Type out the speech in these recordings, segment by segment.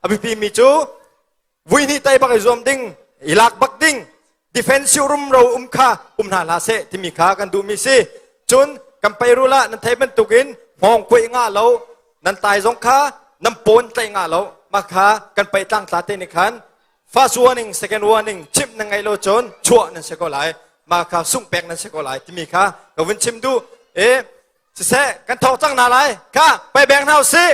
A biapi mi cu vui hnih tai bak i zuam ding, i lak bak ding, defensive rumro um kha um hna hlah seh timi kha kan duhmi si. Cun kan peirul ah nan theih bantukin hngawng kuaih ngah lo, nan tai zong kha nan pawn tlaih ngah lo. Mah kha kan paih tlangtla te nih khan first warning, second warning chimh nan ngaih lo cun chuah nan si ko lai. Mah kha sungh pek nan si ko lai timi kha ka vun chim duh. E siseh kan thawk cang hna lai. Kha pai beng hna usih.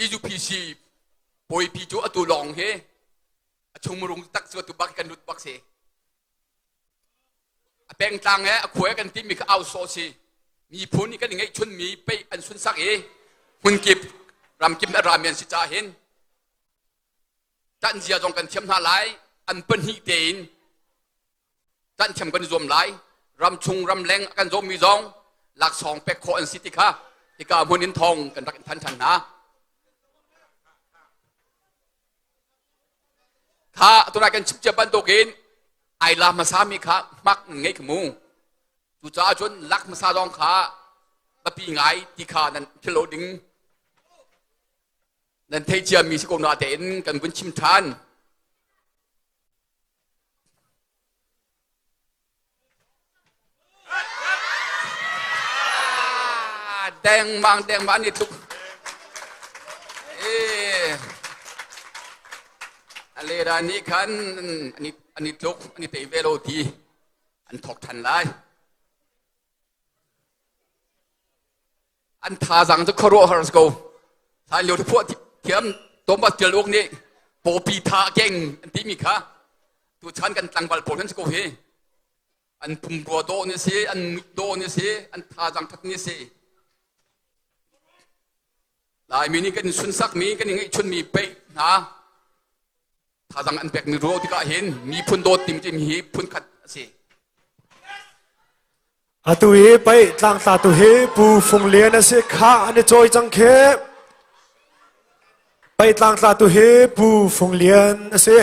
EUPC bawipi cu atu lawng hi a chungmurung tak cu atu bak kan lut bak si. A pengtlang he a khua kan timi kha au sawh si. Miphun nih kan i ngeihchun mi pei an sunsak i hmunkip ramkip a rami an si caah hin ṭanh zia zong kan thiam hna lai an pahnih tein ṭanh thiam kan i zuam lai ramchung ramleng a kan zawmmi zong laksawng pek khawh an si ti kha hika hmun in thawng kan rak in than ṭhan hna. Kha tunai kan chim cia bantukin ai la hmasa mi kha hmak ngei kha mu. Cucaah cun lak hmasa zong kha biapi ngai ti kha nan thil lo ding nan thei cia mi si ko na tein kan vun chim ṭhan. Dengmang dengmang an i tluk. A lera nih khan an i tluk an i tei ve lo ti an thawk ṭhan lai. An thazaang cu khuaruahhar a si ko. Hlan lio phuah thiam Thomas Tial Uk nih pawpi tha keng an timi kha tuchan kan tlangval pawl an si ko hi. An pumrua dawh ni si, an mit dawh ni si, an thazaang that ni si. Laimi nih kan sunsakmi, kan i ngeihchunmi peih hna Thazaang an pekmi ruah tikah hin miphun dawt timi hi phunkhat a si. Atu hi pei tlangtla tu hi Pu Fung Lian a si kha an i cawi cang khi. Pei tlangtla tu hi Pu Fung Lian a si.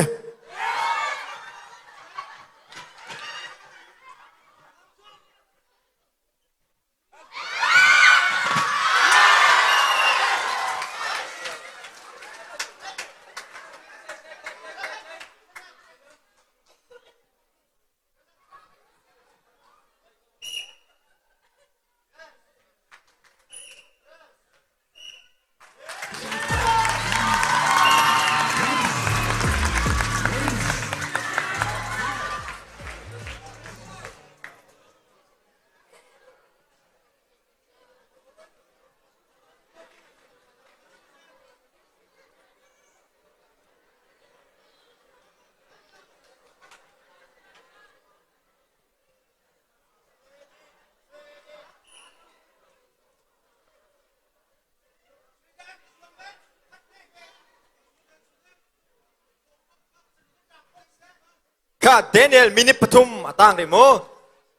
Kha Daniel minute pathum a tang rih mu.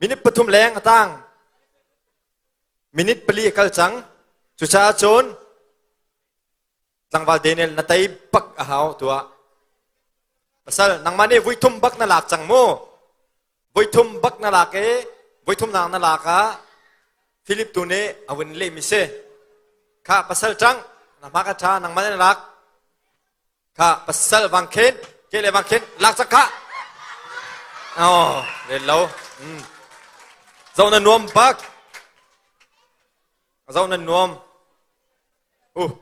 Minute pathum leng a tang. Minute pali a kal cang. Cucaah cun tlangval Daniel na tei bak a hau tuah. Pasal nangmah nih vui thum bak na lak cang mu. Voi thum bak na lak i voi thum nak na lak ah Philip tu nih a vun lehmi si. Kha pasal ṭang na hma ka ṭha nangmah nih na lak. Kha pasal vang khen ke le vang khen lak cak kha. Oh, rel lo. Mm. Zo na nuam bak. Zo na nuam. Uh.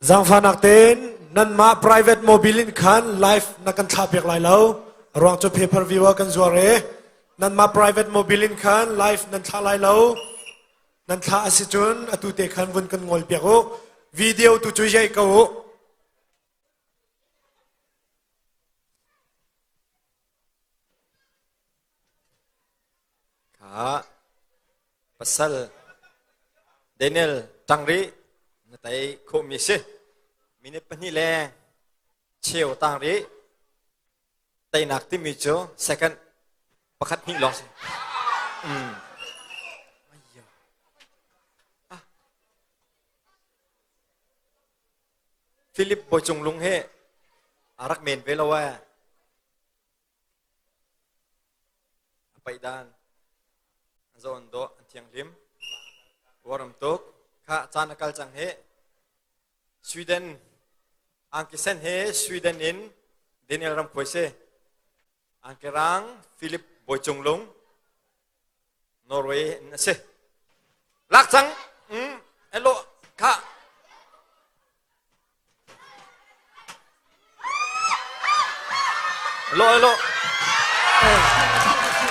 Zaangfahnak tein nanmah private mobile in khan live na kan thlah piak lai lo. A ruang cu pay per view ah kan zuar i. Nanmah private mobile in khan live nan thlah lai lo. Nan thlah a si cun atu te khan vun kan ngol piak u. Video tu cu yai ko u. Kha pasal Daniel tang rih na tei khawhmi si. Minute pahnih le cheu tang rih. Teinak timi cu second pakhat hnih lawng si. Mm. Ah. Philip Bawicung lung hi a rak men ve lo ee. A paih dan an zoh an dawh an thianghlim. Uaram tuk. Kha caan a kal cang hi. Sweden angkisen he Sweden in Daniel Ramkhuai si. Angkerang Philip Bawicung Lung Norway in a si. Lak cang. Mm, hello kha. Hello hello.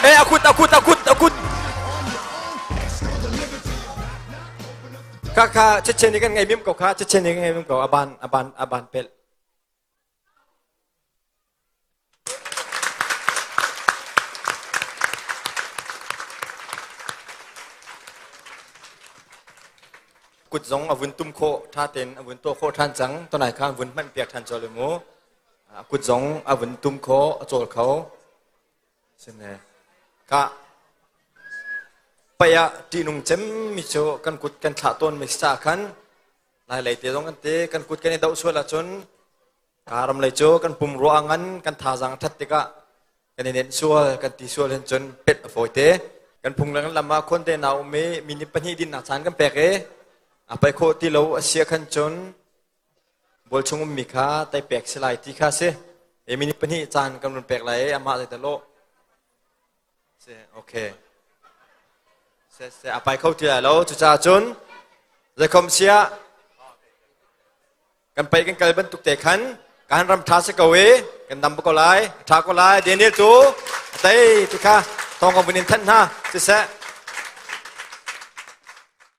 Eh akut akut akut akut. Kha kha chechen ni kan ngai mim ko kha chechen ni kan ngai mim ko aban aban aban pel. Kut zong a vun tum khawh ṭha tein a vun tuah khawh ṭhan cang. Tunai kha vun hmanh piak ṭhan colh mu. A kut zong a vun tum khawh, a cawl kho. Sine. Ka paih ah ṭihnung cemmi cu kan kut kan thlah tawn mi sa khan lai lei te zong kan ti kan kut kan i doh sual ahcun Ram lei cu kan pumrua a ngan, kan thazaang a ṭhat tikah kan i nenh sual, kan ti sual hin cun pet a fawi te. Kan phung le kan lam ah khuante na um i minute pahnih dinnak caan kan pek i a pai khawh ti lo a sia khan cun bual chung ummi kha tai pek si lai ti kha si. E minute pahnih caan kan run pek lai i amah zei dah lawh. Si, okay. Se, se, a pai kho ti lai lo. Cucaah cun zeikhom siah Kan pei kan kal bantuk te khan kan ram tha si ko i kan dam ko lai tha ko lai Daniel cu a tei ti kha thawng kan vun in thanh hna siseh.